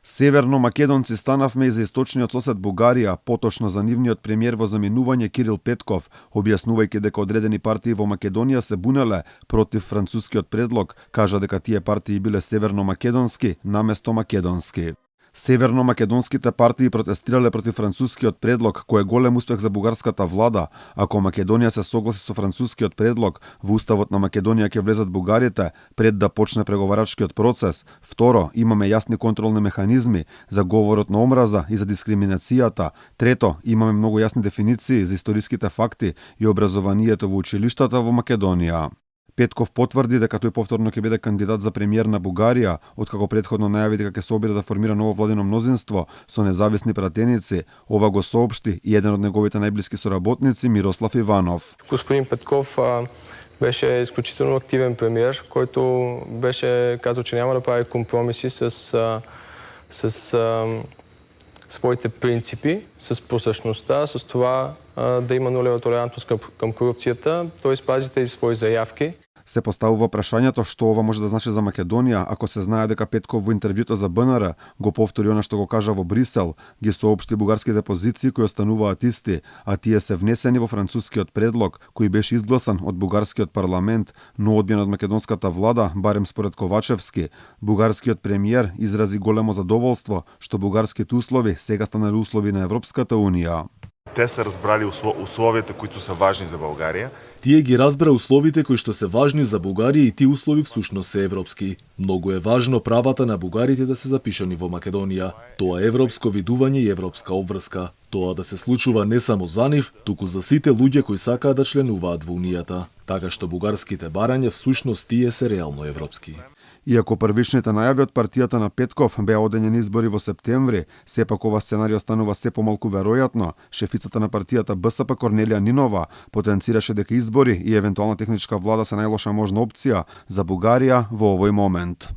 Северно-македонци станавме и за источниот сосед Бугарија, поточно за нивниот премиер во заминување Кирил Петков, објаснувајќи дека одредени партии во Македонија се бунеле против францускиот предлог, кажа дека тие партии биле северно-македонски наместо македонски. Северно-македонските партии протестирале против францускиот предлог, кој е голем успех за бугарската влада. Ако Македонија се согласи со францускиот предлог, во уставот на Македонија ќе влезат бугарите пред да почне преговарачкиот процес. Второ, имаме јасни контролни механизми за говорот на омраза и за дискриминацијата. Трето, имаме многу јасни дефиниции за историските факти и образованието во училиштата во Македонија. Петков потврди дека тој повторно ќе биде кандидат за премиер на Бугарија, откако претходно најави дека ќе се обиде да формира ново владино мнозинство со независни пратеници. Ова го соопшти и еден од неговите најблиски соработници Мирослав Иванов. Господин Петков беше изключително активен премиер, който беше казал, че няма да прави компромиси с своите принципи, с прозрачността, с това да има нулева толерантност към корупцията. Той спази тези свои заявки. Се поставува прашањето што ова може да значи за Македонија, ако се знае дека Петков во интервјуто за БНР го повтори она што го кажа во Брисел, ги соопшти бугарските позиции кои остануваат исти, а тие се внесени во францускиот предлог, кој беше изгласан од бугарскиот парламент, но одбиен од македонската влада, барем според Ковачевски. Бугарскиот премиер изрази големо задоволство што бугарските услови сега станале услови на Европската унија. Те се разбрали условията, които са важни за България. Тие ги разбра условите кои што се важни за Бугарија и тие услови всушност се европски. Многу е важно правата на бугарите да се запишани во Македонија. Тоа е европско видување и европска обврска. Тоа да се случува не само за нив, туку за сите луѓе кои сакаат да членуваат во Унијата. Така што бугарските барања всушност тие се реално европски. Иако првичните најави од партијата на Петков беа одењени избори во септември, сепак ова сценарио станува се помалку веројатно. Шефицата на партијата БСП Корнелија Нинова потенцираше дека избори и евентуална техничка влада се најлоша можна опција за Бугарија во овој момент.